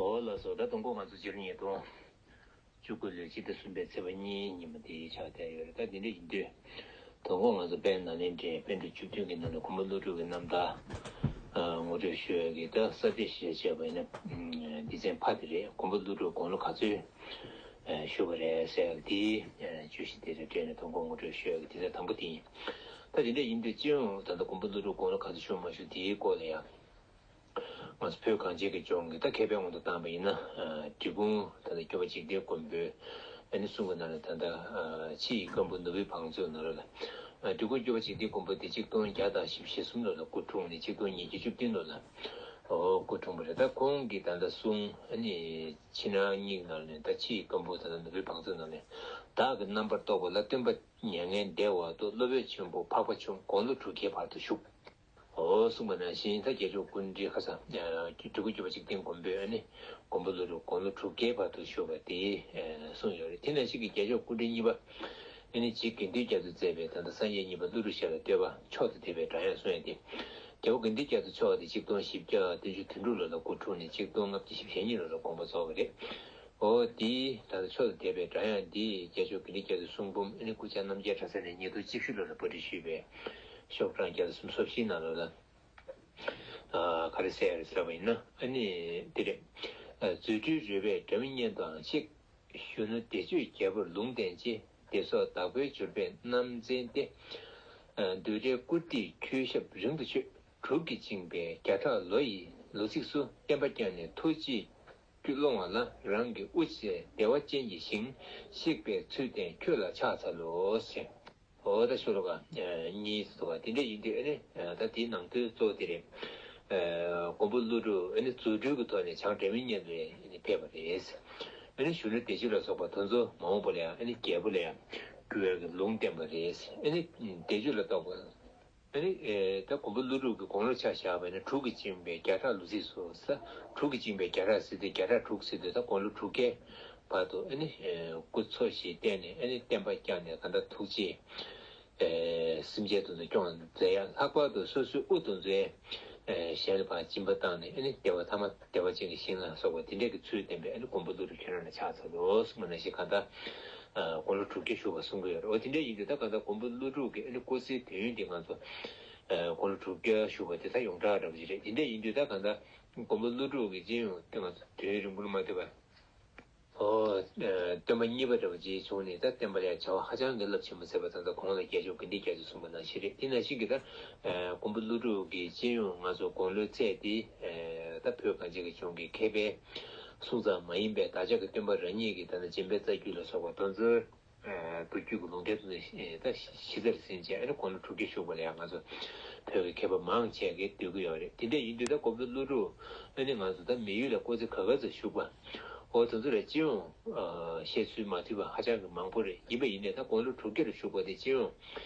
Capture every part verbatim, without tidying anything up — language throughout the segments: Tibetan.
འོ་ལགས་སོ། ད་དང་པོ་ང་ཚོ་སྤྱི་ལོ་ཉིས་སྟོང་བཅུ་དགུ་ལོའི་ཕྱི་ཟླ་གསུམ་པའི་ཚེས་པ་གཉིས་ཉིན་མོ་དེ་ཆགས་བསྡད་ཡོད་རེད། ད་དེ་འདྲ་ཡིན་དུས། དང་པོ་ང་ཚོ་དཔལ་ནཱ་ལེནྡྲའི་པཎ་གྲུབ་བཅུ་བདུན་གྱི་ནང་ནས་མགོན་པོ་ཀླུ་སྒྲུབ་ཀྱི་རྣམ་ཐར་ངོ་སྤྲོད་ཞུ་ཡག་གི་ད་གསར་བརྗེ་ཞེས་བྱས་པ་ཡིན་ན་སྡེ་ཚན་ཕ་དེ་རེད། མགོན་པོ་ཀླུ་སྒྲུབ་དགུང་ལོ་ག་ཚོད་བཞུགས་པ་རེད་ཟེར་ཡག་དེ་བརྗོད་གཞི་དེ་རེད། སྤྲད་ནས་དང་པོ་ངོ་སྤྲོད་ཞུ་ཡག་གི་སྡེ་ཚན་དང་པོ་དེ་ཡིན། ད་དེ་འདྲ་ཡིན་དུས་སྤྱི་ཡོངས་ད་ལྟ་མགོན་པོ་ཀླུ་སྒྲུབ་དགུང་ལོ་ག་ཚོད་བཞུགས་མ་བཞུགས་དེའི་སྐོར་ལ་ཡང་། ང་ཚོ་བོད་གངས་ཅན་གྱི་ལྗོངས་ཀྱི་ད་མཁས་པའི་དབང་དུ་བཏང་བ་ཡིན་ན། འབྲི་གུང་ད་ལྟ་སྐྱོབ་པ་འཇིག་རྟེན་མགོན་པོའི་ཨ་ནི་གསུང་གི་ནང་ལ་ད་ལྟ་ཕྱི་ཡི་སྐམ་པོ་ནུབ་པའི་བང་མཛོད་ནང་ལ། འབྲི་གུང་སྐྱོབ་པ་འཇིག་རྟེན་མགོན་པོ་དེ་ཆིག་སྟོང་བརྒྱ་དང་བཞི་བཅུ་ཞེ་གསུམ་ལོ་ལ་སྐུ་འཁྲུངས་ནས་ཆིག་སྟོང་ཉིས་བརྒྱ་བཅུ་བདུན་ལོ་ལ་འོ་སྐུ་འཁྲུངས་པ་རེད། ད་ཁོང་གི་ད་ལྟ་གསུང་ཨ་ནི་ཕྱི་ནང་གཉིས་ནང་ནས་ད་ཕྱི་ཡི་སྐམ་པོ་ད་ལྟ་ནུབ་པའི་བང་མཛོད་ནང་ནས། བདག་གི་རྣམ་པར་རྟོག་པ་ལ་སྟོན་པ་མྱ་ངན་འདས་པ་བར་དུ་སློབ་དཔོན་ཆེན་པོ་འཕགས་པ་ཆུང་དགུང་ལོ་དྲུག་བརྒྱའི་བར་དུ་བཞུགས། འོ་གསུངས་པ་ནང་བཞིན་ད་རྒྱལ་མཆོག་སྐུ་ཕྲེང་ཁ་སང་སྤྲུལ་སྐུ་སྐྱོབ་པ་འཇིག་རྟེན་མགོན་པོས་ཨ་ནི་མགོན་པོ་ཀླུ་སྒྲུབ་དགུང་ལོ་དྲུག་བརྒྱའི་བར་དུ་བཞུགས་པ་དེ་གསུངས་ཡོད་རེད། དེ་ནང་བཞིན་གྱི་རྒྱལ་མཆོག་སྐུ་ཕྲེང་གཉིས་པ་ཨ་ནི་རྗེ་དགེ་འདུན་རྒྱ་མཚོས་མཛད་པའི་ད་ལྟ་སངས་རྒྱས་གཉིས་པ་ཀླུ་སྒྲུབ་ཞབས་ལ་བསྟོད་པ་མཆོག་ཏུ་དད་པའི་སྒྲ་དབྱངས་གསུངས་ཡག་དེ། རྒྱལ་བ་དགེ་འདུན་རྒྱ་མཚོ་མཆོག་དེ་ཆིག་སྟོང་བཞི་བརྒྱ་བདུན་ཅུ་དོན་དྲུག་ལོ་ལ་སྐུ་འཁྲུངས་ནས་ཆིག་སྟོང་ལྔ་བརྒྱ་བཞི་བཅུ་ཞེ་གཉིས་ལོ་ལ་དགོངས་པ་རྫོགས་པ་རེད། འོ་དེའི་ད་ལྟ་མཆོག་ཏུ་དད་པའི་སྒྲ་དབྱངས་འདི་རྒྱལ་མཆོག་དགེ་འདུན་རྒྱ་མཚོའི་གསུང་འབུམ་ཨ་ནི་སྐུ་བཅར་རྣམ་རྒྱལ་གྲྭ་ཚང་ནས་ཉིས་སྟོང་བཅུ་བཞི་ལོ་ལ་པར་སྐྲུན་ཞུས་པའི་ཤོག་གྲངས་བརྒྱ་དང་སུམ་ཅུ་སོ་བཞིའི་ནང་ལོགས་ལ། ཨ་ག་རེ་ཟེར་ཡག་རེད་ཟེར་བ་ཡིན་ན་ཨ་ནི་འདི་རེད། རྫུ་འཕྲུལ་རོལ་པས་སྒྲ་མི་སྙན་དུའང་གཤེགས། གཞོན་ནུ་བདེ་སྤྱོད་རྒྱལ་པོར་ལུང་བསྟན་ཅིང་། བདེ་སོགས་བདག་པོའི་འབྱོར་པས་རྣམ་གསལ་ཏེ། ཨ་འདོད་བྲལ་བཀུར་སྟིས་ཁྱོད་ཞབས་རིང་དུ་ཆོད། གྲུབ་ཀྱིས་བཅིངས་པའི་བརྒྱ་ཕྲག་ལོ་ཡི་ལོ་ཚིགས་སུ། བསྟན་པ་བསྐྱངས་ནས་ཐུགས་རྗེས་རྒྱུད་སློང་བ་ལ། རང་གི་དབུ་ཞྭའི་བདེ་བ་ཅན་གྱི་ཞིང་། གཤེགས་པའི་ཚུལ་བསྟན་ཁྱོད་ལ་ཕྱག་འཚལ་ལོ་ཞེས། འོ་ད་ཤོ་ལོ་ཀ་གཉིས་སུ་གཏོགས་པ་དེ་འདྲ་ཡིན་དུས་ཨ་ནི་ད་དེའི་ནང་དོན་གཙོ་བོ་དེ་རེད། མགོན་པོ་ཀླུ་སྒྲུབ་ཨ་ནི་རྫུ་འཕྲུལ་གྱི་ཐོག་ནས་བྱང་སྒྲ་མི་སྙན་ལ་ཕེབས་པ་རེད། ཨ་ནི་གཞོན་ནུ་བདེ་སྤྱོད་ལ་སོགས་པ་དེ་ཚོ་མ་འོངས་པ་ལ་ཡང་ཨ་ནི་རྒྱལ་པོ་ལ་ཡང་འགྱུར་བའི་ལུང་བསྟན་པ་རེད། ཨ་ནི་བདེ་སྤྱོད་ལ་གཏོགས་པ། ཨ་ནི་ད་མགོན་པོ་ཀླུ་སྒྲུབ་ཀྱི་དགུང་ལོ་ཆ་བཞག་པ་ཡིན་ན་གྲུབ་ཀྱིས་བཅིངས་པའི་བརྒྱ་ཕྲག་ལོ་ཚིགས་སུ་ས། གྲུབ་ཀྱིས་བཅིངས་པའི་བརྒྱ་ཕྲག་ཟེར་དུས་བརྒྱ་ཕྲག་དྲུག་ཟེར་དུས་ད་དགུང་ལོ་དྲུག་བརྒྱའི་བར་དུ་ཨ་ནི་སྐུ་འཚོ་ཞིང་བསྟན་ནས་ཨ་ནི་བསྟན་པ་བསྐྱངས་ནས་གང་ལྟར་ཐུགས་རྗེས་སེམས་ཅན་དེ་ཚོ་སྐྱོང་མཛད་ཡ། ལྷག་པར་དུ་སོ་སོའི་དབུ་དེ་ཚོའི་གཞན་ལ་ཕར་སྦྱིན་པ་བཏང་ནས་ཨ་ནི་བདེ་བ་ཐ་མ་བདེ་བ་ཅན་གྱི་ཞིང་ལ་སོགས་པ་དེ་འདྲས་ཀྱི་ཚུལ་བསྟན་པའི་ཨ་ནི་མགོན་པོ་ཀླུ་སྒྲུབ་ཁྱོད་རང་ལ་ཕྱག་འཚལ་ལོ་གསུངས་པ་ནང་བཞིན་གང་ལྟར། དགུང་ལོ་དྲུག་བརྒྱ་བཞུགས་པ་གསུང་གི་ཡོད་རེད། འོ་དེ་འདྲ་ཡིན་དུས་ད་གང་ལྟར་མགོན་པོ་ཀླུ་སྒྲུབ་ཀྱི་ཨ་ནི་སྐུ་ཚེའི་དུས་ཡུན་འདི་ང་ཚོ་དགུང་ལོ་དྲུག་བརྒྱ་བཞུགས་པ་དེ་ད་ཡོངས་གྲགས་འདྲ་པོ་ཅིག་རེད། དེ་འདྲ་ཡིན་དུས་ད་གང་ལྟར་མགོན་པོ་ཀླུ་སྒྲུབ་ཀྱི་སྤྱི་ཡོངས་དེ་ང་ཚོ་དུས་ཡུན་རིང་པོར་མ་ཐུབ་པ། འོ། སྟོན་པ་གཉིས་པ་འདྲ་པོ་ཅིག་བྱུང་ནས་ད་བསྟན་པ་ལ་བྱ་བ་ཧ་ཅང་གི་རླབས་ཆེན་པོ་མཛད་པ་ཙང་ད་གོང་ལ་རྒྱལ་མཆོག་དགེ་འདུན་རྒྱ་མཚོས་གསུངས་པ་ནང་བཞིན་རེད། དེ་ནང་བཞིན་གྱི་ད་མགོན་པོ་ཀླུ་སྒྲུབ་ཀྱི་སྤྱི་ཡོངས་ང་ཚོ་དགུང་ལོའི་ཚད་དེ་ད་བོད་གངས་ཅན་གྱི་ལྗོངས་ཀྱི་མཁས་པའི་གསུང་ཙམ་མ་ཡིན་པའི་བདག་ཅག་གི་སྟོན་པ་རང་ཉིད་ཀྱི་ད་ནི་སྦྱིན་པའི་རྩ་རྒྱུད་ལ་སོགས་པ་དེ་ཚོའི་མདོ་རྒྱུད་ཀྱི་ལུང་བསྟན་དེ་ཚོ་ད་གཞི་རྩར་ཟིན་བྱས་ཨ་ནི་དགུང་ལོ་དྲུག་བརྒྱ་བཞུགས་པ་ལ་ཡང་ང་ཚོ་བོད་ཀྱི་མཁས་པ་མང་ཆེ་གིས་འདོད་ཀྱི་ཡོད་རེད། དེ་འདྲ་ཡིན་དུས་ད་མགོན་པོ་ཀླུ་སྒྲུབ་ཨ་ནི་ང་ཚོ་ད་མི་ཡུལ་ལ་སྐུ་ཚེ་ག་ག་ཚོད་བཞུགས་པ། འོ་དེ་ཚོ་ལ་སྤྱི་ཡོངས་བཤད་ཚུལ་མ་མཐུན་པ་ཧ་ཅང་གི་མང་པོ་རེད། ཡིན་པ་ཡིན་ནའི་ད་དགུང་ལོ་དྲུག་བརྒྱ་རུ་བཞུགས་པ་དེ་སྤྱི་ཡོངས་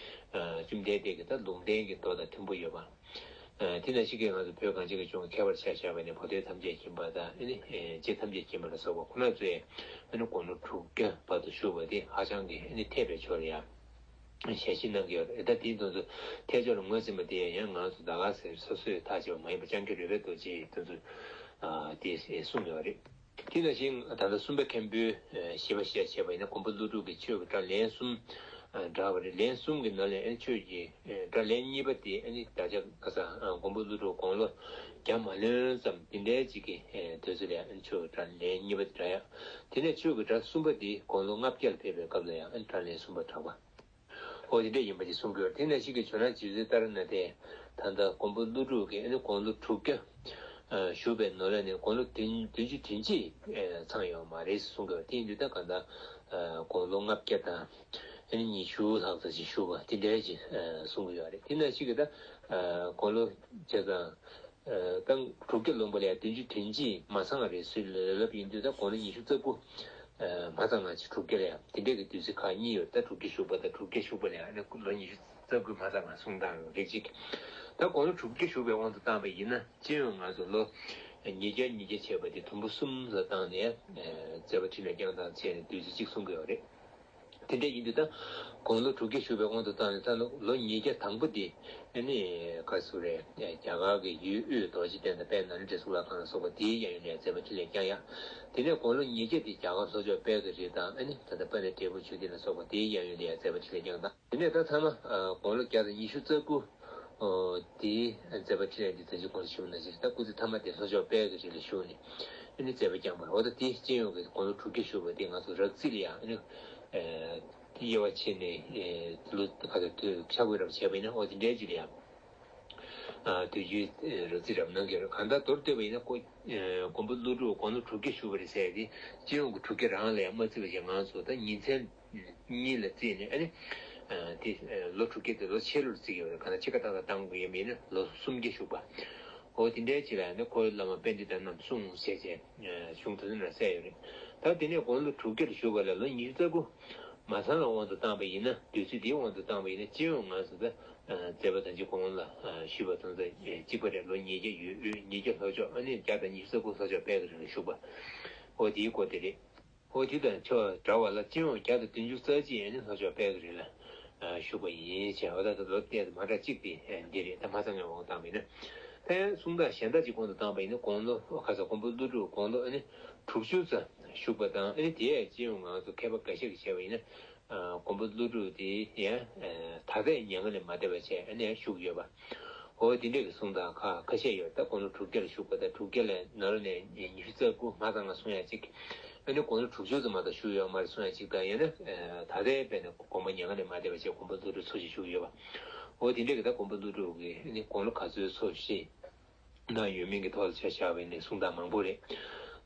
བཅོམ་ལྡན་འདས་ཀྱི་ད་ལུང་བསྟན་གྱི་མདོ་དང་མཐུན་པོ་ཡོད་པ། དེ་ནང་བཞིན་གྱི་ང་ཚོ་བོད་གངས་ཅན་གྱི་ལྗོངས་ཀྱི་མཁས་པར་ཆ་བཞག་པ་ཡིན་ན་བོ་དྷའི་ཐམས་ཅད་མཁྱེན་པ་དང་ཨ་ནི་རྗེ་ཐམས་ཅད་མཁྱེན་པ་ལ་སོགས་པ་ཁོ་ན་ཚོས་ཨ་ནི་དགུང་ལོ་དྲུག་བརྒྱ་བར་དུ་བཞུགས་པ་དེ་ཧ་ཅང་གི་ཨ་ནི་འཐད་པའི་ཕྱོགས་ལ་ཡང་ཞལ་བཞེས་གནང་གི་ཡོད་རེད། ད་དེའི་དོན་དུ་ཐལ་ཕྱོགས་ལ་ངོས་ཟིན་པ་དེ་ཡང་ང་ཚོ་ད་ག་ཟེར་སོ་སོས་ཐག་བཅད་པ་མ་ཡིན་པ་སྐྱབས་མགོན་རོལ་པའི་རྡོ་རྗེའི་དོན་དུ་དེ་གསུངས་ཡོད་རེད། དེ་ནང་བཞིན་ད་ལྟ་གསུམ་པ་མཁན་པོའི་བཞེད་པ་བཤད་བྱས་པ་ཡིན་ན་མགོན་པོ་ཀླུ་སྒྲུབ་ཀྱི་ཆོས་ཀྱི་སྒྲ་ལན་གསུམ་བསྒྲགས་པ་རེད། ལན་གསུམ་གྱི་ནང་ལས་ཨ་ནི་ཆོས་ཀྱི་སྒྲ་ལན་གཉིས་པ་དེ་ཨ་ནི་ད་ཆ་ཁ་སང་མགོན་པོ་ཀླུ་སྒྲུབ་དགུང་ལོ་བརྒྱ་མ་ལོན་ཙམ་དེ་འདྲའི་ཅིག་གི་དུས་ཚོད་ལ་ཨ་ནི་ཆོས་ཀྱི་སྒྲ་ལན་གཉིས་པ་དེ་བསྒྲགས་ཡ། དེ་ནས་ཆོས་ཀྱི་སྒྲ་གསུམ་པ་དེ་དགུང་ལོ་ལྔ་བརྒྱ་ལ་ཕེབས་པའི་སྐབས་ལ་ཡང་ཨ་ནི་སྒྲ་ལན་གསུམ་པ་བསྒྲགས་པ། འོ་དེ་འདྲ་ཡིན་པ་ཅིག་གསུང་གི་ཡོད། དེ་ནང་བཞིན་གྱི་ཇོ་ནང་རྗེ་བཙུན་ཏཱ་ར་ནཱ་ཐས་ད་ལྟ་མགོན་པོ་ཀླུ་སྒྲུབ་ཀྱི་ཨ་ནི་དགུང་ལོ་དྲུག་བརྒྱ་བཞུགས་པའི་ནང་ལ་ནི་དགུང་ལོ་བདུན་བདུན་ཅུ་དོན་གཅིག་ཚང་ཡོད་མ་རེད་གསུང་གི་ཡོད། དེ་ཡིན་དུས་ད་གང་ལྟར་དགུང་ལོ་ལྔ་བརྒྱ་དང་ཨ་ནི་ཉི་ཤུ་ལྷག་ཙམ་ཞིག་བཞུགས་པ་དེ་འདྲ་ཅིག་གསུང་གི་ཡོད་རེད། དེ་ནང་བཞིན་གྱི་ད་དགུང་ལོ་བྱས་ཙང་། ད་དྲུག་བརྒྱ་ལོན་པ་ལ་ཡང་བདུན་ཅུ་དོན་གཅིག་མ་ཚང་བ་རེད། སུས་ལབ་ལབ་ཡིན་དུས་ད་དགུང་ལོ་ཉི་ཤུ་རྩ་དགུ་མ་ཚང་བ་ཅིག་དྲུག་བརྒྱ་ལ་ཡང་དེ་འདྲ་གི་དུས་ཚོད་ཁག་གཉིས་ཡོད། ད་དྲུག་བརྒྱ་བཞུགས་པ་དང་དྲུག་བརྒྱ་བཞུགས་པ་ལ་ཡང་ཨ་ནི་ལོ་ཉི་ཤུ་རྩ་དགུ་མ་ཚང་བ་གསུང་སྟངས་ཡོད་རེད་ཅིག། ད་དགུང་ལོ་དྲུག་བརྒྱ་བཞུགས་པའི་དབང་དུ་བཏང་བ་ཡིན་ན་སྤྱི་ཡོངས་ང་ཚོ་ལོ་ཉིས་བརྒྱ་ཉིས་བརྒྱ་བྱས་པ་དེ་དུམ་བུ་གསུམ་ལ་བཏང་ནས་མཛད་པ་འཕྲིན་ལས་བསྐྱངས་སྟངས་བྱས་ནས་དུས་ཚོད་གཅིག་གསུང་གི་ཡོད་རེད། དེ་འདྲ་ཡིན་དུས་ད་དགུང་ལོ་དྲུག་བརྒྱ་བཞུགས་པའི་དབང་དུ་བཏང་ནས་ད་ལོ་ལོ་ཉིས་བརྒྱ་དང་པོ་དེ་ཨ་ནི་ག་ཟེར་རེད། རྒྱ་གར་གྱི་ཡུལ་དབུས་རྡོ་རྗེ་གདན་དང་དཔལ་ནཱ་ལེནྡྲའི་གཙུག་ལག་ཁང་ལ་སོགས་པ་དེའི་གཡས་གཡོན་ལ་ཡང་མཛད་པ་འཕྲིན་ལས་བསྐྱངས་ཡ། དེ་ནས་དགུང་ལོ་ཉིས་བརྒྱ་དེ་རྒྱ་གར་ལྷོ་ཕྱོགས་དཔལ་གྱི་རི་དང་ཨ་ནི་ད་ལྟ་དཔལ་ལྡན་འབྲས་སྤུངས་ཆོས་སྡིངས་ལ་སོགས་པ་དེའི་གཡས་གཡོན་ལ་ཡང་མཛད་པ་འཕྲིན་ལས་བསྐྱངས་དང་། དེ་ནས་ད་ཚང་མ་དགུང་ལོ་བརྒྱ་དང་ཉི་ཤུ་རྩ་དགུ་དེའི་མཛད་པ་འཕྲིན་ལས་འདི་ད་ཅི་གོང་ཞུས་ནང་བཞིན་ད་སྐུ་ཚེ་མཐའ་མ་དེ་ལྷོ་ཕྱོགས་དཔལ་གྱི་རི་ལ་བཞུགས་ནས་ཨ་ནི་མཛད་པ་བསྐྱངས་པ་རེད། འོ་ད་དེ་སྤྱི་ཡོངས་ཀྱི་དགུང་ལོ་དྲུག་བརྒྱ་བཞུགས་པ་དེ་ང་ཚོ་རག་རྩིས་ལ་ཡང་ཨ་ནི་དབྱེ་བ་ཕྱེ་ནས་ལོ་ག་ཚོད་དུས་ཆ་བགོས་རབ་བྱས་པ་ཡིན་ན་འོ་དེ་འདྲའི་ཅིག་ལ་ཡང་དུས་རྒྱུན་རག་རྩིས་རབ་གནང་གི་རེད། གང་ལྟར་མདོར་བསྡུས་པ་ཡིན་ན་ཁོ་མགོན་པོ་ཀླུ་སྒྲུབ་དགུང་ལོ་དྲུག་བརྒྱ་བཞུགས་པ་རེད་ཟེར་ཏེ་སྤྱི་ཡོངས་ཀྱི་དྲུག་བརྒྱ་རང་ལ་ཡང་མ་བརྩིས་པ་བྱས་ང་ཚོ་ད་ཉིན་མཚན་གཉིས་ལ་བརྩིས་ནས་ཨ་ནི་དེ་ལོ་དྲུག་བརྒྱ་དེ་ལོ་ཕྱེད་ལོར་བརྩི་གི་ཡོད་རེད། གང་ལྟར་ཕྱེད་ཀ་ཏག་ཏག་བཏང་དགོས་ཡིན་པ་ཡིན་ན་ལོ་སུམ་བརྒྱ་བཞུགས་པ། འོ་དེ་འདྲའི་ཅིག་ལ་ནི་ཁོའི་བླ་མ་པཎྜི་ཏ་རྣམས་གསུངས་ཞེས་བྱས་གཞུང་དེ་ཚོ་ནང་གསལ་ཡོད་རེད། ད་དེ་ནས་དགུང་ལོ་དྲུག་བརྒྱ་ལ་བཞུགས་པ་ལ་ལོ་ཉི་ཤུ་རྩ་དགུ་མ་སངས་ལ་དབང་དུ་བཏང་པ་ཡིན་ན་དུས་ཚོད་འདིའི་དབང་དུ་བཏང་པ་ཡིན་ན་སྤྱི་ཡོངས་ང་ཚོ་ད་མཛད་པ་ད་ཅི་གོང་ལ་ཞུས་པ་དང་གཅིག་པ་རེད། ལོ་ཉིས་བརྒྱ་ཡོད་ཡོད་ཉིས་བརྒྱ་ལྷོ་ཕྱོགས་ཨ་ནི་བརྒྱ་དང་ཉི་ཤུ་རྩ་དགུ་ལྷོ་ཕྱོགས་དཔལ་གྱི་རི་ལ་བཞུགས་པ། འོ་དེའི་སྐོར་དེ་རེད། འོ་དེ་དང་ཕྱོགས་འདྲ་བ་ལ་སྤྱི་ཡོངས་བརྒྱ་དང་བདུན་ཅུ་རྩ་གཅིག་ཡན་ནི་ལྷོ་ཕྱོགས་དཔལ་གྱི་རི་ལ་བཞུགས་པ་ཡིན་ཞེས་འོ་ད་ལྟ་ལོ་བལྟས་ཏེ་མ་འདྲ་གཅིག་དེ་འདི་རེད། ད་མ་ཚང་ངས་འོང་བཏང་བ་ཡིན་ན་ཕན་གསུང་སྟངས་གཞན་དག་ཅིག་གོང་དུ་བཏང་བ་ཡིན་ན་དགུང་ལོ་ཁ་ས་མགོན་པོ་ཀླུ་སྒྲུབ་དགུང་ལོ་ཨ་ནི་དྲུག་ཅུ་ཙམ་བཞུགས་པ་དང་ཨ་ནི་དེ་ཡང་སྤྱི་ཡོངས་ང་ཚོ་མཁས་པ་འགའ་ཤས་ཀྱིས་བཤད་པ་ཡིན་ན་མགོན་པོ་ཀླུ་སྒྲུབ་དེ་ཡང་ད་ལྟའི་མྱ་ངན་ལས་མ་འདས་པ་བྱས་ཨ་ནི་ཡང་བཞུགས་ཡོད་པ། འོ་དེ་འདྲས་ཀྱི་གསུང་སྟངས་ཁ་ཁ་ཤས་ཡོད། ད་དགུང་ལོ་དྲུག་བརྒྱ་ལ་བཞུགས་པ་དང་དྲུག་བརྒྱ་ལ་ནང་ལོ་ནས་ཉི་ཤུ་རྩ་དགུ་མ་ཚང་ང་གསུང་ཡ་གཅིག་ཨ་ནི་དགུང་ལོ་དྲུག་ཅུ་ཙམ་མ་གཏོགས་བཞུགས་ཡོད་མ་རེད་གསུང་ཡ་གཅིག་དང་ཡང་ན་ད་ལྟའི་དཔེར་ན་དགོངས་པ་མྱ་ངན་ལས་མ་འདས་པ་བྱས་མགོན་པོ་ཀླུ་སྒྲུབ་འཚོ་ཞིང་བཞུགས་ཡོད་པ། འོ་དེ་འདྲས་ཀྱི་ད་མགོན་པོ་ཀླུ་སྒྲུབ་ཀྱི་ཨ་ནི་དགུང་ལོ་ག་ཚོད་འཚོ་ཞིང་གནང་ཡོད་མིན་གྱི་ཐོག་ལ་ཆ་བཞག་པ་ཡིན་ན་གསུང་སྟངས་མང་པོ་རེད།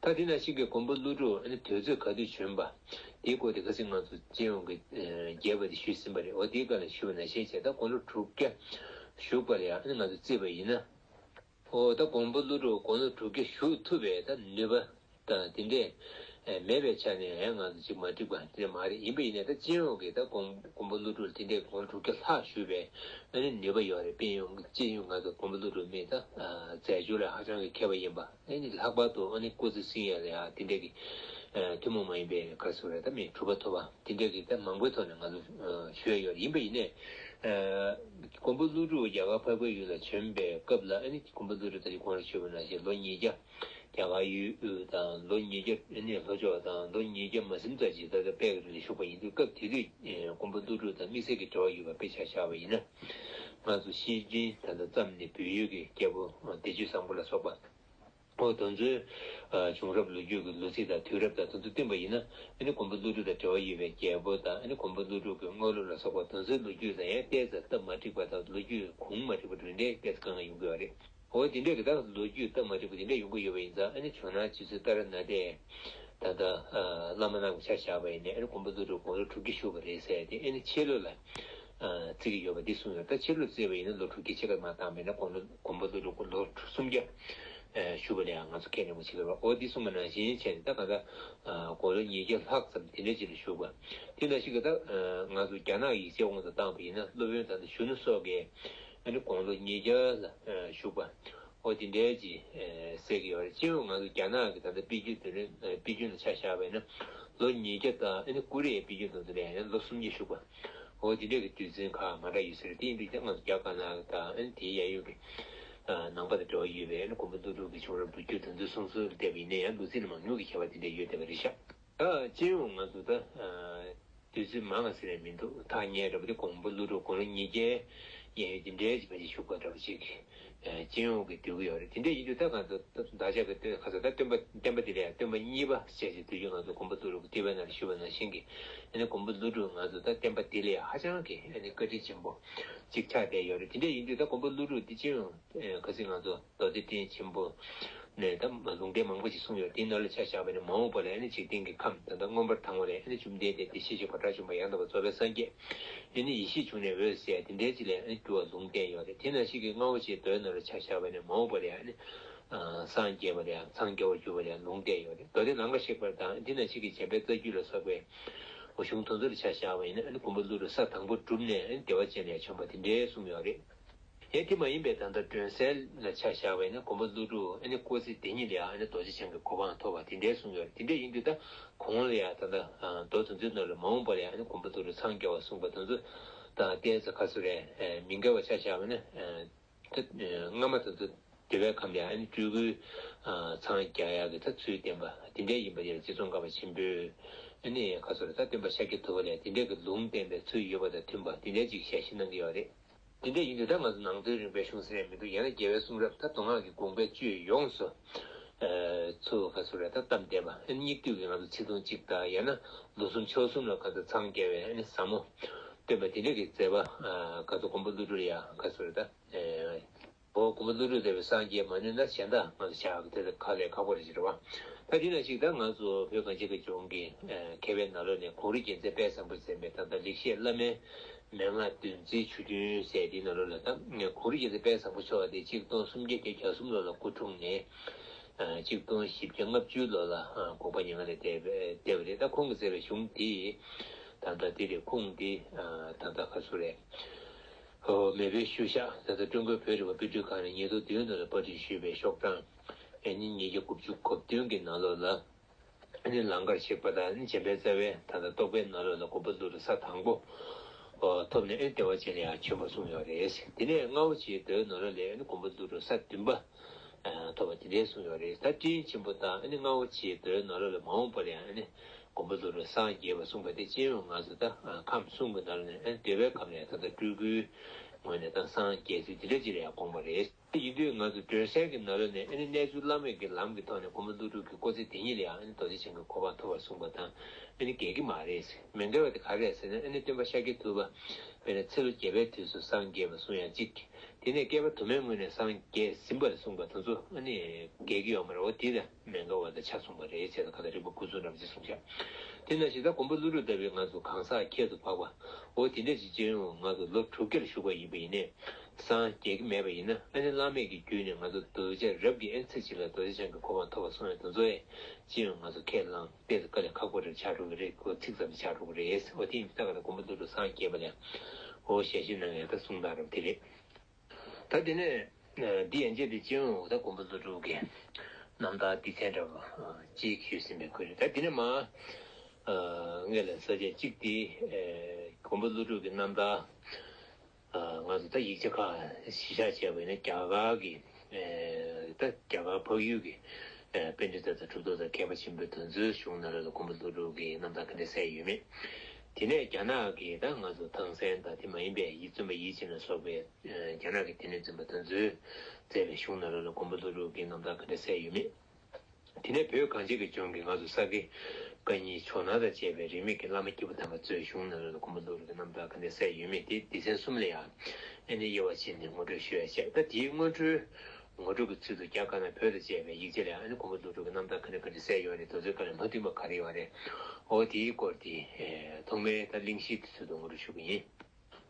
ད་དེ་ནང་བཞིན་གྱི་མགོན་པོ་ཀླུ་སྒྲུབ་ཨ་ནི་དུས་ཚོད་ག་དུས་བྱོན་པ་དེའི་སྐོར་དེ་ཁ་སང་ང་ཚོ་སྤྱི་ཡོངས་ཀྱི་རྒྱས་པ་དེ་ཞུས་ཟིན་པ་རེད། འོ་དེའི་སྐབས་ལ་ཞུས་པ་ནང་བཞིན་བྱས་ད་དགུང་ལོ་དྲུག་བརྒྱ་བཞུགས་པ་ལ་ཡང་ཨ་ནི་ང་ཚོ་བརྩིས་པ་ཡིན་ན། འོ་ད་མགོན་པོ་ཀླུ་སྒྲུབ་དགུང་ལོ་དྲུག་བརྒྱ་བཞུགས་ཐུབ་པའི་ད་ནུས་པ་དང་དེ་འདྲས་མེད་པའི་ཆ་ནས་ཡང་ང་ཚོ་ཅིག་མ་འགྲིག་པ་དེ་མ་རེད། ཡིན་པ་ཡིན་ནའི་ད་སྤྱི་ཡོངས་ཀྱི་ད་མགོན་མགོན་པོ་ཀླུ་སྒྲུབ་དེ་འདྲས་དགུང་ལོ་དྲུག་བརྒྱ་ལྷག་བཞུགས་པའི་ཨ་ནི་ནུས་པ་ཡོད་རེད། དཔེ་ཡོང་སྤྱི་ཡོངས་ང་ཚོ་མགོན་པོ་ཀླུ་སྒྲུབ་མི་ད་རྫས་སྦྱོར་ལ་ཧ་ཅང་གི་མཁས་པ་ཡིན་པ། ཨ་ནི་ལྷག་པར་དུ་ཨ་ནི་སྐུ་ཚེ་བསྲིང་ཡ་ལ་ཡང་དེ་འདྲས་ཀྱི་ཐུན་མོང་མ་ཡིན་པའི་ག་ཟེར་རེད་ད་མི་གྲུབ་པ་ཐོབ་པ་དེ་འདྲས་ཀྱི་ད་མང་པོའི་ཐོག་ནས་ང་ཚོ་ཞུ་ཡ་ཡོད་རེད། ཡིན་པ་ཡིན་ནའི་མགོན་པོ་ཀླུ་སྒྲུབ་རྒྱ་གར་འཕགས་པའི་ཡུལ་ལ་བྱོན་པའི་སྐབས་ལ་ཨ་ནི་མགོན་པོ་ཀླུ་སྒྲུབ་ད་ཅི་གོང་ལ་ཞུས་པ་ནང་བཞིན་ལོ་ཉིས་བརྒྱ་རྒྱ་གར་ཡུལ་དབུས་དང་ལོ་ཉིས་བརྒྱ་ཨ་ནི་ལྷོ་ཕྱོགས་དང་ལོ་ཉིས་བརྒྱ་མ་ཟིན་ཙམ་ཞིག་ད་ལྟ་དཔལ་གྱི་རི་ལ་བཞུགས་པ་ཡིན་དུས་སྐབས་དེ་དུས་མགོན་པོ་ཀླུ་སྒྲུབ་དང་དམིགས་བསལ་གྱི་འབྲེལ་བ་ཡོད་པ་དཔེ་ཆ་བཞག་པ་ཡིན་ན་ང་ཚོ་ཤེས་ཀྱིན་ད་ལྟ་ཙམ་ནས་བོད་ཡུལ་གྱི་རྒྱལ་པོ་བདེ་སྤྱོད་བཟང་པོ་ལ་སོགས་པ། འོ་དེ་ཚོའི་བྱུང་རབས་ལོ་རྒྱུས་ཀྱི་ལོ་ཚིགས་དང་དུས་རབས་དང་དེ་ཚོ་བསྟུན་པ་ཡིན་ན་ཨ་ནི་མགོན་པོ་ཀླུ་སྒྲུབ་དང་འབྲེལ་བ་ཡོད་པའི་རྒྱལ་པོ་དང་ཨ་ནི་མགོན་པོ་ཀླུ་སྒྲུབ་ཀྱི་དངོས་སློབ་ལ་སོགས་པ་དེ་ཚོའི་ལོ་རྒྱུས་དང་ཡང་ཏོག་ཙམ་སྟབས་མ་འགྲིག་པ་དང་ལོ་རྒྱུས་གོང་མ་འགྲིག་པ་དེ་འདྲའི་ཏོག་ཙམ་གང་ག་ཡོང་གི་ཡོད་རེད། འོ་དེ་འདྲའི་གི་ད་ལོ་རྒྱུས་སྟབས་མ་འགྲིག་པ་དེ་འདྲ་ཡོང་གི་ཡོད་པ་ཡིན་ཙང་ཨ་ནི་ཇོ་ནང་རྗེ་བཙུན་ཏཱ་ར་ནཱ་ཐས་ད་ལྟ་བླ་མ་རྣམས་ཀྱི་ཆ་བཞག་པ་ཡིན་ནའི་ཨ་ནི་མགོན་པོ་ཀླུ་སྒྲུབ་དགུང་ལོ་དྲུག་བརྒྱ་བཞུགས་པ་རེད་ཟེར་ཏེ་ཨ་ནི་ཆོས་ལུགས་ལ་བརྩི་གི་ཡོད་པ་འདི་གསུངས་ཡོད། ད་ཆོས་ལུགས་བརྩིས་པ་ཡིན་ན་ལོ་དྲུག་བརྒྱ་ཕྱེད་ཀ་མ་བཏང་མེད་ན་དགུང་ལོ་མགོན་པོ་ཀླུ་སྒྲུབ་ལོ་སུམ་བརྒྱ་བཞུགས་པ་ལ་ཡང་ང་ཚོ་ཁས་ལེན་དགོས་བྱེད་ཀྱི་རེད། འོ་འདི་གསུངས་པ་ནང་བཞིན་བྱས་ནས་ད་ག་ད་དགུང་ལོ་ཉིས་བརྒྱ་ལྷག་ཙམ་དེ་འདྲ་ཅིག་ལ་བཞུགས་པ་དེ་ནང་བཞིན་གྱི་ད་ང་ཚོ་རྒྱ་ནག་ཡིག་ཆའི་དབང་དུ་བཏང་པ་ཡིན་ན་སློབ་དཔོན་ད་ལྟ་གཞོན་ནུ་སོགས་ཀྱིས་ཨ་ནི་དགུང་ལོ་ཉིས་བརྒྱ་ལ་བཞུགས་པ། ཨོ་དེ་འདྲའི་ཅིག་ཨེ་གསལ་གྱི་ཡོད་རེད། སྤྱི་ཡོངས་ང་ཚོ་རྒྱ་ནག་གི་ད་ལྟ་དཔེ་རྒྱུན་དེ་རེད། ཨེ་དཔེ་རྒྱུན་ལ་ཆ་བཞག་པ་ཡིན་ན་ལོ་ཉིས་བརྒྱ་དང་ཨ་ནི་ཀོ་རི་ཡའི་དཔེ་རྒྱུན་དང་དེ་ལ་ཡང་ལོ་སུམ་བརྒྱ་བཞུགས་པ། ཨོ་དེ་འདྲའི་གི་དུས་ཚན་ཁག་མ་འདྲ་ཡོད་ས་རེད། དེ་ཡིན་དུས་ཀྱང་ང་ཚོ་རྒྱ་དཀར་ནག་དང་ཨ་ནི་དེའི་གཡས་གཡོན་གྱི་ཨ་ནང་པ་དང་འབྲེལ་བ་ཡོད་པའི་ཨ་ནི་མགོན་པོ་ཀླུ་སྒྲུབ་ཀྱི་བྱུང་རབས་ལོ་རྒྱུས་དེ་ཚོའི་གསུང་སྲོལ་བལྟས་པ་ཡིན་ན་ཡང་ལོ་ཚིགས་ལ་མང་ཉུང་གི་ཁྱད་པར་དེ་འདྲ་ཡོད་བསྡད་པ་རེད་ཤག་ད་སྤྱི་ཡོངས་ང་ཚོ་ད་ཨ་དུས་ཚོད་མང་ང་ཟེར་ཡ་མི་འདུག་ཐག་ཉེ་འདྲ་པོ་དེ་མགོན་པོ་ཀླུ་སྒྲུབ་དགུང་ལོ་ཉིས་བརྒྱའི་གཡས་གཡོན་དེ་འདྲའི་ཅིག་ཕལ་ཆེར་བཞུགས་པ་འདྲ་པོ་ཅིག་ཨ་སྤྱི་ཡོངས་ཀྱི་སྡོད་ཀྱི་ཡོད་རེད། དེ་འདྲ་ཡིན་དུས་ད་ང་ཚོ་ད་བདག་ཅག་གི་ལྟོས་ཁ་ཚ་ད་སྟོན་པ་བསྟན་པ་འདི་ལ་ཡང་སྟོན་པ་གཉིས་པ་ཞེས་བྱ་དུས་རྒྱུན་ང་ཚོ་མགོན་པོ་ཀླུ་སྒྲུབ་ཀྱི་ཐེག་པའི་ནང་ལ་ཞུས་པ་ནང་བཞིན་གྱི་ཨ་ནི་མགོན་པོ་ཀླུ་སྒྲུབ་ང་ཚོ་ད་བསྟན་པ་འདི་ལ་ཡང་ཧ་ཅང་གི་ཨ་ནི་བཀའ་དྲིན་ཆེན་པོ་ཅིག་ཆགས་བསྡད་ཡོད་རེད། དེ་འདྲ་ཡིན་དུས་ད་མགོན་པོ་ཀླུ་སྒྲུབ་འདི་སྤྱི་ཡོངས་ཨེ་ག་ཚོད་ང་ཚོ་མདོ་སྡེ་སྟེང་ཆེན་པོ་ནས་ད་ལུང་བསྟན་མང་པོ་ཞིག་གསུངས་ཡོད། དེའི་ནང་ལ་ཆ་བཞག་པ་ཡིན་ན་མ་འོངས་པ་ལ་ཨ་ནི་འཇིག་རྟེན་གྱི་ཁམས་ད་ལྟ་མངོན་པར་དྭངས་པ་ལས་ཨ་ནི་བཅོམ་ལྡན་འདས་བདེ་གཤེགས་ཤིང་གོ་ཁྲག་འབྱུང་བ་ཡང་དག་པར་རྫོགས་པའི་སངས་རྒྱས་ཨ་ནི་ཡེ་ཤེས་འབྱུང་གནས་འོད་ཟེར་དེ་འདྲའི་ཅིག་ལ་ཨ་ནི་འགྱུར་བ་ལུང་བསྟན་ཡོད་རེད། དེ་ནང་བཞིན་གྱི་རྔ་བོ་ཆེའི་མདོའི་ནང་ལ་ཆ་བཞག་པ་ཡིན་ན་མ་འོངས་པ་ལ་ཨ་ནི་སངས་རྒྱས་པ་ལ་ཡང་སངས་རྒྱས་པར་འགྱུར་བ་ལ་ཡང་ལུང་བསྟན་ཡོད་རེད། མདོ་སྡེ་ལང་ཀ་གཤེགས་པ་དང་དེ་ནང་བཞིན་གྱི་འཇམ་དཔལ་རྩ་རྒྱུད་ལ་སོགས་པའི་གཞུང་དེ་ཚོ་ལ་ཆ་བཞག་པ་ཡིན་ན་ཨ་ནི་མགོན་པོ་ཀླུ་སྒྲུབ་ས་དང་པོ་བསྒྲུབས་ནས་ཨ་ནི་བདེ་བ་ཅན་ལ་ཡང་བྱོན་པ་དེ་འདྲའི་གསུངས་ཡོད་རེད། ཡང་དེ་མ་ཡིན་པའི་ད་ལྟ་སྒྲོན་གསལ་ལ་ཆ་བཞག་པ་ཡིན་ན་མགོན་པོ་ཀླུ་སྒྲུབ་ཨ་ནི་སྐུ་ཚེ་འདི་ཉིད་ལ་ཡང་ཨ་ནི་རྡོ་རྗེ་འཆང་གི་གོ་འཕང་ཐོབ་པ་དེ་འདྲའི་གསུངས་ཡོད་རེད། དེ་འདྲ་ཡིན་དུས་ད་ཁོང་ལ་ཡང་ད་ལྟ་མདོ་དེ་ཚོའི་ནང་ལ་མ་འོངས་པ་ལ་ཡང་ཨ་ནི་མགོན་པོ་ཀླུ་སྒྲུབ་སངས་རྒྱ་བ་གསུངས་པ་དེ་ཚོ་དང་ཏོག་ཙམ་ཁ་སོ་རེད། མི་འགལ་བ་ཆ་བཞག་པ་ན། ད་སྔ་མ་དེ་ཚོ་འདོད་པའི་ཁམས་ལ་ཡང་ཨ་ནི་སྤྲུལ་སྐུའི་འཚང་རྒྱ་ཡག་གི་ད་ཚུལ་བསྟན་པ་དེ་འདྲ་ཡིན་པ་དེ་ལ་རྗེ་ཙོང་ཁ་པ་ཆེན་པོས་ཨ་ནི་ཁ་སོ་རེད། ད་སྟོན་པ་ཤཱཀྱ་ཐུབ་པ་ལ་དེ་འདྲ་གི་ལུང་བསྟན་པའི་ཚུལ་ཡོད་པ་དང་མཐུན་པ་དེ་འདྲ་ཅིག་ཞལ་བཞེས་གནང་གི་ཡོད་རེད། དེ་འདྲ་ཡིན་དུས་ད་ང་ཚོ་ནང་དོན་རིམ་པས་གཞུང་ཟེར་ཡ་མི་འདུག་ཡང་ན་རྒྱལ་བའི་གསུང་རབ་ད་མདོ་སྔགས་ཀྱི་དགོངས་པའི་བཅུད་ཡོངས་སུ་ཚུར་ག་ཚོད་རེད་ད་གཏམས་བསྡད་པ། ཨ་ནི་སྙིགས་དུས་ཀྱི་ང་ཚོ་ཚིག་ཐུང་གཅིག་དང་ཡང་ན་ལོ་གསུམ་ཕྱོགས་གསུམ་ལ་ག་ཚོད་འཚང་རྒྱ་བའི་ཨ་ནི་ཟབ་མོ་སྟོན་པ་དེ་འདྲ་གི་མཛད་པ་ག་ཚོད་མགོན་པོ་ཀླུ་སྒྲུབ་ལ་ཡང་ག་ཚོད་རེད་ད། འོ་མགོན་པོ་ཀླུ་སྒྲུབ་མཛད་པའི་སངས་རྒྱས་མ་ནུས་ན་གཞན་དག་ང་ཚོ་བྱ་བ་དེ་ལ་ཁག་ལས་ཁག་པོ་རེད་ཅེས་རེད་བ། ད་དེ་ནང་བཞིན་ད་ང་ཚོ་བོད་གངས་ཅན་གྱི་ལྗོངས་ཀྱི་མཁས་པའི་ནང་ལོགས་ནས་གངས་རི་རྒྱལ་མཚན་དཔལ་བཟང་པོས་མཛད་པའི་ད་ལྟ་ལེགས་བཤད་བླ་མའི་མན་ངག་བདུན་ཚིགས་ཆུ་རྒྱུན་ཟེར་དེའི་ནང་ལོགས་ལ་ད་གངས་རི་རྒྱལ་མཚན་དཔལ་བཟང་པོ་མཆོག་དེ་ཆིག་སྟོང་སུམ་བརྒྱ་བརྒྱད་ཅུ་གྱ་གསུམ་ལོ་ལ་སྐུ་འཁྲུངས་ནས་ཆིག་སྟོང་བཞི་བརྒྱ་ལྔ་བཅུ་ལོ་ལ་དགོངས་པ་མྱ་ངན་ལས་འདས་པ་རེད། ད་ཁོང་གིས་མཛད་པའི་གཞུང་དེ་ད་ལྟ་དེ་རེད། ཁོང་དེ་ད་ལྟ་ག་ཚོད་རེད། མེས་པོའི་ཤུལ་བཞག་ད་ལྟ་ཀྲུང་གོའི་བོད་རིག་པ་དཔེ་སྐྲུན་ཁང་ནས་ཉིས་སྟོང་བདུན་ལོ་ལ་པར་སྐྲུན་ཞུས་པའི་ཤོག་གྲངས་ཨ་ནི་ཉིས་བརྒྱ་དགུ་བཅུ་གོ་བདུན་གྱི་ནང་ལོགས་ལ་ཨ་ནི་ལང་ཀར་གཤེགས་པ་དང་ཨ་ནི་འཇམ་དཔལ་རྩ་བའི་ད་ལྟ་རྟོགས་པའི་ནང་ལོགས་ལ་མགོན་པོ་ཀླུ་སྒྲུབ་ས་དང་པོ་ཐོབ་ནས་ཨ་ནི་བདེ་བ་ཅན་ལ་ཡང་བྱོན་པ་གསུངས་ཡོད་རེད། དེ་ནས་རྔ་བོ་ཆེའི་མདོའི་ནང་ལོགས་ལ་ཨ་ནི་མགོན་པོ་ཀླུ་སྒྲུབ་ས་བདུན་པ་ཐོབ་པ་དེ་འདྲའི་གསུངས་ཡོད་རེད། ད་སྤྲིན་ཆེན་པོ་དང་ཨ་ནི་རྔ་བོ་ཆེའི་མདོའི་ནང་ལོགས་ལ་མ་འོངས་པ་ལ་ཡང་ཨ་ནི་མགོན་པོ་ཀླུ་སྒྲུབ་སངས་རྒྱས་པ་གསུངས་པ་དེ་སྤྱི་ཡོངས་ང་ཚོ་ད་ཁམས་གསུམ་གྱི་ནང་ནས་ཨ་ནི་འདོད་པའི་ཁམས་ནས་ད་ལྟ་སྤྲུལ་སྐུའི་ངོས་ནས་ད་སངས་རྒྱས་ཚུལ་དེ་འདྲ་ཅིག་ལ་ཡང་དགོངས་པ་རེད། ཡིན་དུས་ང་ཚོ་སྒྲོན་གསལ་གྱི་ནང་ལོགས་ནས་ཨ་ནི་གནས་ཚུལ་བླ་མེད་ཀྱི་ལམ་གྱི་ཐོག་ནས་མགོན་པོ་ཀླུ་སྒྲུབ་ཀྱི་སྐུ་ཚེ་དེ་ཉིད་ལ་ཡང་ཨ་ནི་རྡོ་རྗེ་འཆང་གི་གོ་འཕང་ཐོབ་པར་གསུངས་པ་དང་ཨ་ནི་འགལ་གྱི་མ་རེད། མི་འགལ་བ་དེ་ག་རེ་རེད་ཟེར་ན་ཨ་ནི་སྟོན་པ་ཤཱཀྱ་ཐུབ་པ་དཔེར་ན་ཚེ་ལོ་བརྒྱ་པའི་དུས་སུ་སངས་རྒྱས་པ་གསུང་ཡང་གཅིག་དེ་ནས་བསྐལ་པ་དུ་མའི་སྔོན་ནས་སངས་རྒྱས་ཟིན་པར་གསུངས་པ་དེ་ཚོ་ཨ་ནི་འགལ་གྱི་ཡོད་མ་རེད། འོ་དེ་ལ་མི་འགལ་བ་དང་ཆ་མཚུངས་པ་རེད་ཅེས་ད་ག་ལ་རིགས་པ་དགུ་ཚོགས་འདྲ་པོ་ཅིག་གསུངས་བཞག་དེ་ནང་བཞིན་ད་མགོན་པོ་ཀླུ་སྒྲུབ་ལྟ་བུའི་ང་ཚོ་གང་ཟག་ཁྱད་དུ་འཕགས་པ་འོ་དེ་འདྲ་ཅིག་སྤྱི་ཡོངས་ང་ཚོ་ལོ་དྲུག་བརྒྱ་ལ་བཞུགས་པ་ཡིན་པ་ཡིན་ནའི་སངས་རྒྱས་ཀྱི་མེད་པ་ཡིན་ན་ཨ་ནི་བླ་མེད་ཀྱི་རྒྱུད་ནས་ང་ཚོ་གདུལ་བྱ་རབ་ཀྱི་ཨ་ནི་ཚེ་གཅིག་ལ་རྡོ་རྗེ་འཆང་གི་གོ་འཕང་ཐོབ་པ་གསུངས་ཡ་དེ་ཚོ་ཡང་སྤྱི་ཡོངས་ང་ཚོ་ཁས་བླངས་ཏོག་ཙམ་དཀའ་ལས་ཁག་པོ་རེ་ཆགས་འགྲོ་གི་རེད། ཁོ་ཚིག་ཙམ་ཆགས་འགྲོ་གི་རེད། འོ་དེ་ཡིན་ད་ག་ལ་མགོན་པོ་ཀླུ་སྒྲུབ་སངས་རྒྱས་པ་ལ་འོ་ཞལ་བཞེས་གནང་ཡ་ད་གསུང་སྟངས་རབ་དེ་རེད། ད་དེ་ནས་འདི་ཡན་ཆད་དེ་སྤྱི་ཡོངས་ད་མགོན་པོ་ཀླུ་སྒྲུབ་ཀྱི་རྣམ་ཐར་སྡེ་ཚན་འདྲ་བོ་གཅིག་ཞུས་ཟིན་པའི་ཁུལ་རེད། ད་དེ་ནས་མ་ངས་ལ་ས་བཅད་གཅིག་དེ་མགོན་པོ་ཀླུ་སྒྲུབ་ཀྱི་རྣམ་ཐར་ང་ཚོ་ད་ཡིག་ཆ་ཁག་གཞི་བཞག་བྱས་པ་ཡིན་ན་རྒྱ་གར་གྱི་ད་རྒྱ་གར་འཕགས་ཡུལ་གྱི་པཎྜི་ཏ་དང་གྲུབ་ཐོབ་དང་མཁས་པ་ཆེན་པོ་དེ་ཚོའི་གཞུང་ནང་ལ་མགོན་པོ་ཀླུ་སྒྲུབ་ཀྱི་རྣམ་ཐར་ག་འདྲ་གསལ་ཡོད་མེད། དེ་ནས་རྒྱ་ནག་གི་ད་ང་ཚོ་ཐང་སན་དང་དེ་མ་ཡིན་པའི་ཡིད་བརྩོན་པ་ཡིད་བཞིན་ལ་སོགས་པའི་རྒྱ་ནག་གི་དེ་ནས་འཛིན་པ་དེ་ཚོས་མཛད་པའི་གཞུང་ནང་ལ་མགོན་པོ་ཀླུ་སྒྲུབ་ཀྱི་རྣམ་ཐར་ག་འདྲ་གསལ་ཡོད་མེད། དེ་ནས་བོད་གངས་ཅན་གྱི་ལྗོངས་ཀྱི་ང་ཚོ་ས་དགེ་བཀའ་རྙིང་ཇོ་ནང་དང་བཅས་པའི་རིས་མེད་ཀྱི་བླ་མ་སྐྱེས་བུ་དམ་པ་ཚོའི་གཞུང་ནང་ལ་མགོན་པོ་ཀླུ་སྒྲུབ་ཀྱི་རྣམ་ཐར་ག་འདྲ་གསལ་ཡོད་མེད་དེ་སྡེ་ཚན་གསུམ་ལ་ཡང་ཨ་ནི་དབྱེ་བ་ཕྱེ་ནས་ངོ་སྤྲོད་ཞུ་ཡ་བྱས། ད་དེའི་སྔོན་འགྲོའི་ངོ་སྤྲོད་ཀྱི་ཚུལ་དུ་རྒྱ་དཀར་ནག་བོད་དང་བཅས་པའི་ཡིག་ཆ་ལ་ཡང་ཨ་ནི་མགོན་པོ་ཀླུ་སྒྲུབ་ཀྱི་རྣམ་ཐར་ག་འདྲ་ག་འདྲ་གསལ་ཡོད་རེད། དེ་ཚོའི་སྒང་ལ་མ་མཐུན་པ་ག་རེ་ཡོད་རེད། འོ་དེའི་སྐོར་དེ་ཐོག་མའི་ད་གླེང་གཞིའི་ཚུལ་དུ་ངོ་སྤྲོད་ཞུ་གི་ཡིན།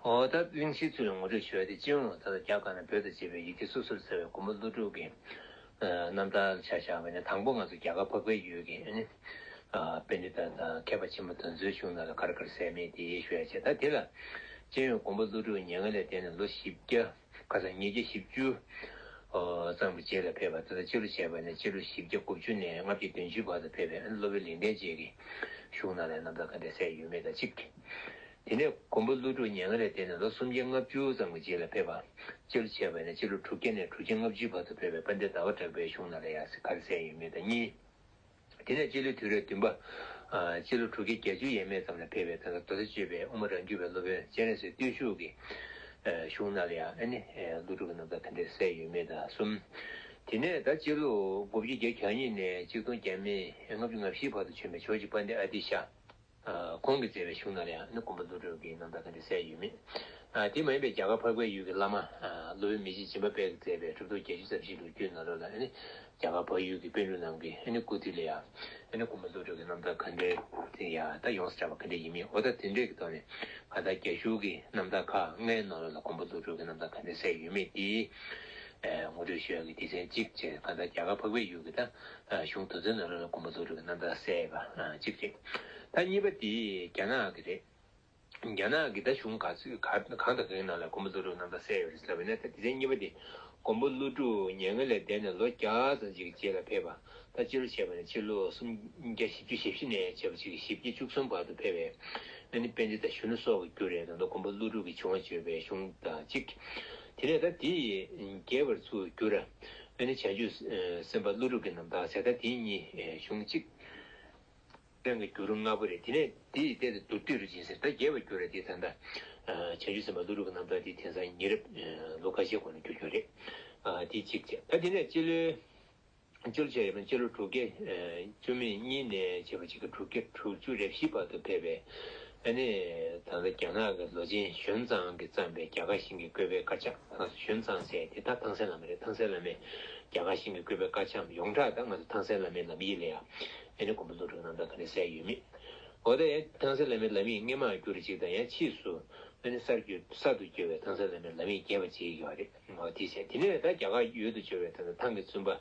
འོ་ད་གླེང་གཞིའི་ཚུལ་ལ་ངོ་སྤྲོད་ཞུ་ཡ་དེ་སྤྱི་ཡོངས་ད་ལྟ་རྒྱ་དཀར་ནག་བོད་དང་བཅས་པའི་ཡི་གེ་སོ་སོར་གསལ་བའི་མགོན་པོ་ཀླུ་སྒྲུབ་ཀྱི་རྣམ་ཐར་ཆ་བཞག་པ་ཡིན་ན་དང་པོ་ང་ཚོ་རྒྱ་གར་འཕགས་པའི་ཡུལ་གྱི་ཨ་ནི་པཎྜི་ཏ་དང་མཁས་པ་ཆེན་པོ་དེ་ཚོའི་གཞུང་ནང་ལ་ག་རེ་ག་རེ་གསལ་མེད་དེ་ཞུ་ཡ་བྱས། ད་དེ་ལ་སྤྱི་ཡོངས་མགོན་པོ་ཀླུ་སྒྲུབ་མྱ་ངན་ལས་འདས་ནས་ལོ་བཞི་བརྒྱ་ཁ་སང་ཉིས་བརྒྱ་བཞི་བཅུ་ཙམ་གྱི་རྗེས་ལ་ཕེབས་པ། ད་ལྟ་སྤྱི་ལོ་བྱས་པ་ཡིན་ན་སྤྱི་ལོ་བཞི་བརྒྱ་དགུ་བཅུ་ནས་ལྔ་བརྒྱ་བདུན་ཅུའི་བར་དུ་ཕེབས་པའི་ཨ་ནི་སློབ་དཔོན་ལེགས་ལྡན་འབྱེད་ཀྱི་གཞུང་ནང་ལ་རྣམ་ཐར་ག་འདྲ་གསལ་ཡོད་མེད་དང་གཅིག་དེ་ནས་མགོན་པོ་ཀླུ་སྒྲུབ་མྱ་ངན་ལས་འདས་ནས་ལོ་སུམ་བརྒྱ་ལྔ་བཅུ་ཙམ་གྱི་རྗེས་ལ་ཕེབས་པ། སྤྱི་ལོ་བྱས་པ་ཡིན་ན་སྤྱི་ལོ་དྲུག་བརྒྱ་ནས་དྲུག་བརྒྱ་ལྔ་བཅུའི་བར་དུ་ཕེབས་པའི་དཔལ་ལྡན་ཟླ་བ་གྲགས་པའི་གཞུང་ནང་ལ་ཡང་ག་རེ་གསལ་ཡོད་མེད་དང་གཉིས། དེ་ནས་སྤྱི་ལོའི་དུས་རབས་བདུན་པ། སྤྱི་ལོ་དྲུག་བརྒྱ་བརྒྱད་ཅུ་ཡས་མས་ཙམ་ལ་ཕེབས་པའི་ད་ལྟ་མདོ་སྡེ་སྤྱོད་པའི་དབུ་མ་རང་རྒྱུད་པའི་སློབ་དཔོན་སྤྱན་རས་གཟིགས་བརྟུལ་ཞུགས་ཀྱི་གཞུང་ནང་ལ་ཡང་ཨ་ནི་ཀླུ་སྒྲུབ་ཀྱི་རྣམ་ཐར་ག་འདྲས་གསལ་ཡོད་མེད་དང་གསུམ། དེ་ནས་ད་སྤྱི་ལོ་དགུ་བརྒྱ་བརྒྱད་ཅུ་གྱ་གཉིས་ནས་ཆིག་སྟོང་བརྒྱ་མེད་ལྔ་བཅུ་ང་བཞིའི་བར་དུ་བྱོན་པའི་ཇོ་བོ་རྗེ་དཔལ་ལྡན་ཨ་ཏི་ཤ། ཁོང་གིས་མཛད་པའི་གཞུང་ནང་ལ་ཡང་ནི་མགོན་པོ་ཀླུ་སྒྲུབ་ཀྱི་རྣམ་ཐར་ག་འདྲ་གསལ་ཡོད་མེད། དེ་མ་ཡིན་པའི་རྒྱ་གར་འཕགས་པའི་ཡུལ་གྱི་བླ་མ་སློབ་དཔོན་མི་ཕྱེད་སྦྱིན་པ་དཔལ་གྱིས་མཛད་པའི་གྲུབ་ཐོབ་བརྒྱད་ཅུ་རྩ་བཞིའི་ལོ་རྒྱུས་ནང་ལོགས་ལ་ནི་རྒྱ་གར་འཕགས་ཡུལ་གྱི་པཎ་གྲུབ་རྣམས་ཀྱི་ནི་སྐུ་དུས་ལ་ཡང་ནི་མགོན་པོ་ཀླུ་སྒྲུབ་ཀྱི་རྣམ་ཐར་ག་འདྲ་དེ་ཡང་ད་ཡོངས་སུ་གྲགས་པ་ག་འདྲ་ཡིན་མིན་འོ་ད་དེ་འདྲས་ཀྱི་ཐོག་ནས་གང་ལྟར་རྒྱ་གཞུང་གི་རྣམ་ཐར་ཁག་ལྔའི་ནང་ལོགས་ལ་མགོན་པོ་ཀླུ་སྒྲུབ་ཀྱི་རྣམ་ཐར་ག་འདྲ་གསལ་ཡོད་མེད་དེ་ངོ་སྤྲོད་ཞུ་ཡག་གི་སྡེ་ཚན་གཅིག་བྱས། གང་ལྟར་རྒྱ་གར་འཕགས་པའི་ཡུལ་གྱི་ད། གཞུང་དེ་ཚོའི་ནང་ལོགས་ལ་མགོན་པོ་ཀླུ་སྒྲུབ་ཀྱི་རྣམ་ཐར་གསལ་བ་གཅིག་རེད། ད་གཉིས་པ་དེ་རྒྱ་ནག་གི་རེད། རྒྱ་ནག་གི་ད་གཞུང་ག་ཚོད་ག་གང་དང་གང་ནང་ལ་མགོན་པོ་ཀླུ་སྒྲུབ་རྣམ་ཐར་གསལ་ཡོད་རེད་ལབ་པ་ཡིན་ན། ད་སྡེ་ཚན་གཉིས་པ་དེ་མགོན་པོ་ཀླུ་སྒྲུབ་མྱ་ངན་ལས་འདས་ནས་ལོ་བརྒྱ་ཙམ་ཅིག་རྗེས་ལ་ཕེབས་པ། ད་སྤྱི་ལོ་བྱས་པ་ན་ཕྱི་ལོ་སུམ་བརྒྱ་བཞི་བཅུ་ཞེ་བཞི་ནས་བྱས་པ་ཅིག་བཞི་བརྒྱ་བཅུ་གསུམ་བར་དུ་ཕེབས་པའི་ཨ་ནི་པཎྜི་ཏ་གཞོན་ནུ་སོགས་ཀྱིས་བསྒྱུར་བའི་ད་ལྟ་མགོན་པོ་ཀླུ་སྒྲུབ་ཀྱི་བྱུང་བ་བརྗོད་པའི་གཞུང་དང་གཅིག་དེ་ནས་ད་དེའི་རྒྱས་པར་ཚུར་བསྒྱུར། ཨ་ནི་བྱང་ཆུབ་སེམས་དཔའ་ཀླུ་སྒྲུབ་ཀྱི་རྣམ་ཐར་ཟེར། ད་དེ་གཉིས་གཞུང་གཅིག་ལྡན་གྱི་བསྒྱུར་ལྔ་པོ་རེད། དེ་ནས་དེ་ཡི་སྟེང་དུ་མདོར་བསྡུས་རུ་ཕྱིན་ཟེར། ད་རྒྱས་པར་བསྒྱུར་བ་དེ་ད་ལྟ་བྱང་ཆུབ་སེམས་དཔའ་ཀླུ་སྒྲུབ་ཀྱི་རྣམ་ཐར་དེ་དེང་སང་ཉེ་རབས་ལོ་ཁ་ཤས་གོང་ནས་བསྒྱུར་བསྒྱུར་རེད། དེ་གཅིག་བྱས། ད་དེ་ནས་སྤྱི་ལོའི་སྤྱི་ལོ་བྱས་ཡོད་པ་སྤྱི་ལོ་དྲུག་བརྒྱ་བཅུ་མེད་གཉིས་ནས་བྱས་པ་ཅིག་གི་དྲུག་བརྒྱ་དྲུག་ཅུ་རེ་བཞི་བར་དུ་ཕེབས་པའི་ཨ་ནི་ད་ལྟ་རྒྱ་ནག་གི་ལོ་ཆེན་ཞོན་ཙང་གིས་བརྩམས་པའི་རྒྱ་གར་ཞིང་གི་བཀོད་པའི་དཀར་ཆག་ཞོན་ཙང་ཟེར་དེ་ད་ཐང་སན་བླ་མ་རེད། ཐང་སན་བླ་མའི་རྒྱ་གར་ཞིང་གི་བཀོད་པའི་དཀར་ཆག་ཡོངས་གྲགས་ད་ང་ཚོ་ཐང་སན་བླ་མའི་ལམ་ཡིག་ལ་ཡང་ཨ་ནི་མགོན་པོ་ཀླུ་སྒྲུབ་རྣམ་ཐར་ག་རེ་གསལ་ཡོད་མེད། འོ་ད་ཡང་ཐང་སན་བླ་མའི་ལམ་ཡིག་སྔས་མ་བསྒྱུར་ཅིག་དང་ཡང་ཕྱིས་སུ་ཨ་ནི་གསར་བསྒྱུར་གསར་དུ་བསྒྱུར་བའི་ཐང་སན་བླ་མའི་ལམ་ཡིག་རྒྱས་པ་ཅིག་ཡོད་རེད། འོ་དེ་བྱས། དེ་ནས་ད་རྒྱ་གར་ཡུལ་དུ་འབྱོར་བའི་ད་ལྟ་ཐང་གི་བཙུན་པ།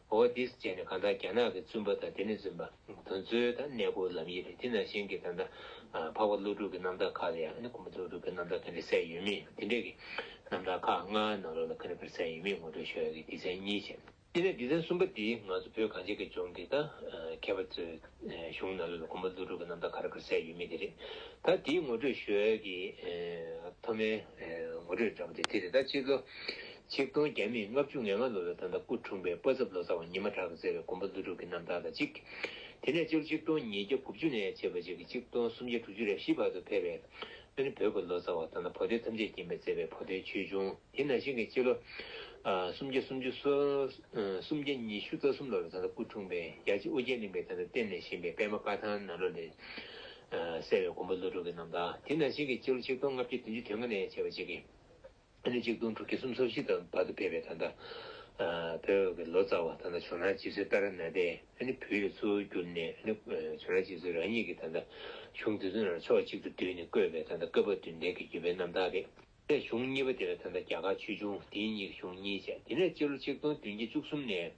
འོ་དེ་བྱས་ནས་གང་ལྟར་རྒྱ་ནག་གི་བཙུན་པ་དང་དེ་ནས་བཙུན་པ་དེ་ཚོའི་ད་གནས་སྐོར་ལམ་ཡིག་རེད། དེ་ནང་བཞིན་གྱི་ད་ལྟ་འཕགས་པ་ཀླུ་སྒྲུབ་ཀྱི་རྣམ་ཐར་ཁག་ལ་ཡང་ཨ་ནི་མགོན་པོ་ཀླུ་སྒྲུབ་ཀྱི་རྣམ་ཐར་ག་འདྲ་གསལ་ཡོད་མེད་དེ་འདྲས་ཀྱི་རྣམ་ཐར་ཁག་ལྔ་ནང་ལོགས་ལ་ག་འདྲ་ག་འདྲ་གསལ་ཡོད་མེད་ངོ་སྤྲོད་ཞུ་ཡག་གི་སྡེ་ཚན་གཉིས་བྱས། དེ་ནས་སྡེ་ཚན་གསུམ་པ་འདི་ང་ཚོ་བོད་གངས་ཅན་གྱི་ལྗོངས་ཀྱི་ད་མཁས་པ་ཚོའི་གཞུང་ནང་ལོགས་ལ་མགོན་པོ་ཀླུ་སྒྲུབ་ཀྱི་རྣམ་ཐར་ག་རེ་ག་རེ་གསལ་ཡོད་མེད་དེ་རེད། ད་དེའི་ངོ་སྤྲོད་ཞུ་ཡག་གི་ཐོག་མའི་ངོ་སྤྲོད་འདྲ་པོ་དེ་དེ་རེད། ད་ཕྱི་ལོ་ཆིག་སྟོང་བརྒྱ་མེད་ལྔ་བཅུ་ང་ལྔ་ལོ་ལ་ད་ལྟ་སྐུ་འཁྲུངས་པའི་པ་ཚབ་ལོ་ཙཱ་བ་ཉི་མ་གྲགས་ཀྱིས་མཛད་པའི་མགོན་པོ་ཀླུ་སྒྲུབ་ཀྱི་རྣམ་ཐར་ལ་གཅིག་དེ་ནས་ཕྱི་ལོ་ཆིག་སྟོང་ཉིས་བརྒྱ་དགུ་བཅུ་ནས་བྱས་པ་ཅིག་གི་ཆིག་སྟོང་སུམ་བརྒྱ་དྲུག་ཅུ་རེ་བཞི་བར་དུ་ཕེབས་པའི་ཨ་ནི་བོད་ཀྱི་ལོ་ཙཱ་བ་ད་ལྟ་བོ་དོན་ཐམས་ཅད་མཁྱེན་པས་མཛད་པའི་བོ་དོན་ཆོས་འབྱུང་། དེ་ནང་བཞིན་གྱི་སྤྱི་ལོ་ཨ་སུམ་བརྒྱ་སུམ་ཅུ་སོ་ཨ་སུམ་བརྒྱ་ཉི་ཤུ་རྩ་གསུམ་ལོར་ད་ལྟ་སྐུ་འཁྲུངས་པའི་རྒྱལ་སྤྱི་ཨོ་རྒྱན་གླིང་པའི་ད་ལྟ་བསྟེན་ནས་བཞེངས་པའི་པད་མ་བཀའ་ཐང་ནང་ལོགས་ལ་ཨ་གསལ་བའི་མགོན་པོ་ཀླུ་སྒྲུབ་ཀྱི་རྣམ་ཐར། དེ་ནང་བཞིན་གྱི་སྤྱི་ལོ་ཆིག་སྟོང་ལྔ་བརྒྱ་བདུན་ཅུ་དོན་ལྔ་ནས་བྱས་པ་ཅིག་གི་ཨ་ནི་ཆིག་སྟོང་དྲུག་བརྒྱ་སུམ་ཅུ་སོ་བཞི་བར་དུ་ཕེབས་པའི་ད་ལྟ་ཨ་བོད་ཀྱི་ལོ་ཙཱ་བ་ད་ལྟ་ཇོ་ནང་རྗེ་བཙུན་ཏཱ་ར་ནཱ་ཐའི་ཨ་ནི་བོད་ཡིག་ལ་ཚུར་བསྒྱུར་ནས་ཨ་ནི་ཇོ་ནང་རྗེ་བཙུན་རང་ཉིད་ཀྱིས་ད་ལྟ་གཞུང་དེ་ཚོ་ནང་ཕྱོགས་གཅིག་ཏུ་བསྡུས་ནས་བཀོད་པའི་ད་ལྟ་བཀའ་བབས་བདུན་ལྡན་གྱི་བརྒྱུད་པའི་རྣམ་ཐར་རེད། དེ་གཞུང་གཉིས་པ་དེ་ལ་ད་ལྟ་རྒྱ་གར་ཆོས་འབྱུང་དེའི་གཉིས་གཞུང་གཉིས་བྱས། དེ་ནས་སྤྱི་ལོ་ཆིག་སྟོང་བདུན་བརྒྱ་བཅུ་གསུམ་ནས་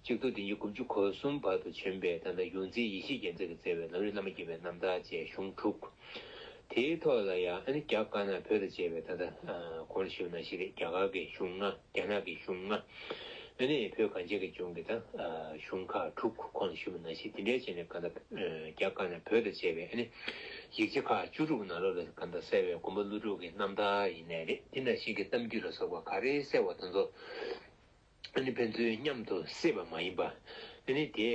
ཆིག་སྟོང་བདུན་བརྒྱ་དགུ་བཅུ་གོ་གསུམ་བར་དུ་བྱོན་པའི་ད་ལྟ་ཡོངས་འཛིན་ཡེ་ཤེས་རྒྱལ་མཚན་གྱིས་མཛད་པའི་ལམ་རིམ་བླ་མ་བརྒྱུད་པའི་རྣམ་ཐར་བཅས་གཞུང་དྲུག་དེའི་ཐོག་ལ་ཡང་ཨ་ནི་རྒྱ་དཀར་ནག་བོད་དང་བཅས་པའི་ད་ལྟ་གོང་ལ་ཞུས་པ་ནང་བཞིན་རེད། རྒྱ་གར་གྱི་གཞུང་ལྔ། རྒྱ་ནག་གི་གཞུང་ལྔ། ཨ་ནི་བོད་གངས་ཅན་གྱི་ལྗོངས་ཀྱི་ད་གཞུང་ཁག་དྲུག་གོང་ལ་ཞུས་པ་ནང་བཞིན་དེ་འདྲའི་བྱས་ནས་གང་ལྟར་རྒྱ་དཀར་ནག་བོད་དང་བཅས་པའི་ཨ་ནི་ཡིག་ཆ་ཁག་བཅུ་དྲུག་ནང་ལོགས་ལ་གང་ལྟར་གསལ་བའི་མགོན་པོ་ཀླུ་སྒྲུབ་ཀྱི་རྣམ་ཐར་ཡིན་ནའི་རེད། དེ་ནང་བཞིན་གྱི་གཏམ་རྒྱུད་ལ་སོགས་པ་ག་རེ་གསལ་བ་དེ་ཚོ་ཨ་ནི་ཕན་ཚུན་མཉམ་དུ་བསྲེས་པ་མ་ཡིན་པ་ཨ་ནི་དེ་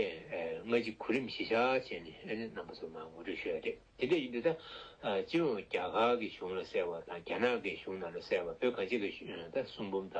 སྔ་ཕྱི་གོ་རིམ་གཞི་བཞག་བྱས་ནས་ཨ་ནི་རྣམ་པ་ཚོར་མར་ངོ་སྤྲོད་ཞུ་ཡ་རེད། དེ་འདྲ་ཡིན་དུས་ད་སྤྱི་ཡོངས་རྒྱ་གར་གྱི་གཞུང་ལ་གསལ་བ་དང་རྒྱ་ནག་གི་གཞུང་ནང་ལ་གསལ་བ་བོད་གངས་ཅན་གྱི་གཞུང་ད་གསུང་འབུམ་དང་།